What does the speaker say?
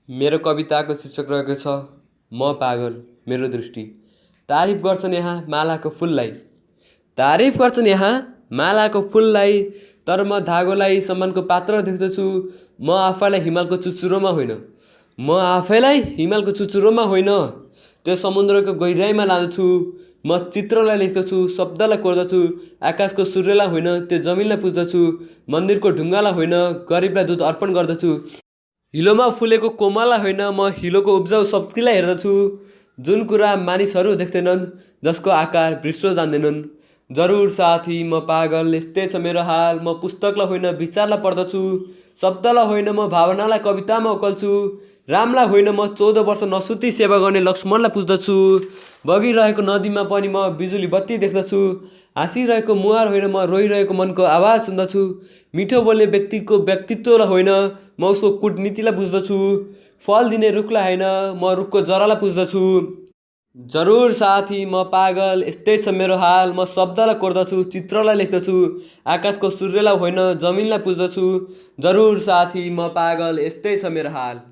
मेरो कविताको शीर्षक रहेको छ म पागल मेरो दृष्टि। तारिफ गर्छन् यहाँ मालाको फुललाई, तारिफ गर्छन् यहाँ मालाको फुललाई, तर म धागोलाई सम्मानको पात्र देख्दछु। म आफैलाई हिमालको चुचुरोमा होइन, म आफैलाई हिमालको चुचुरोमा होइन, त्यो समुद्रको गहिराइमा लाँदछु। म चित्रलाई लेख्दछु, शब्दलाई कोर्दछु, आकाशको सूर्यलाई होइन त्यो जमिनलाई पुज्दछु, मन्दिरको ढुङ्गालाई होइन गरिबलाई दुध अर्पण गर्दछु। हिलोमा फुलेको कोमललाई होइन म हिलोको उब्जाउ शक्तिलाई हेर्दछु। जुन कुरा मानिसहरू देख्दैनन्, जसको आकार विश्व जान्दैनन्। जरुर साथी म पागल यस्तै छ मेरो हाल, म पुस्तकलाई होइन विचारलाई पढ्दछु, शब्दलाई होइन म भावनालाई कवितामा उकल्छु, रामलाई होइन म 14 वर्ष नसुती सेवा गर्ने लक्ष्मणलाई पुज्दछु। बगिरहेको नदीमा पनि म बिजुली बत्ती देख्दछु, हाँसिरहेको मुहार होइन म रोइरहेको मनको आवाज सुन्दछु, मिठो बोल्ने व्यक्तिको व्यक्तित्वलाई होइन म उसको कूटनीतिलाई बुझ्दछु, फल दिने रुखलाई होइन म रुखको जरालाई पुज्दछु। जरुर साथी म पागल यस्तै छ मेरो हाल, म शब्दलाई कोर्दछु, चित्रलाई लेख्दछु, आकाशको सूर्यलाई होइन जमिनलाई पुज्दछु। जरुर साथी म पागल यस्तै छ मेरो हाल।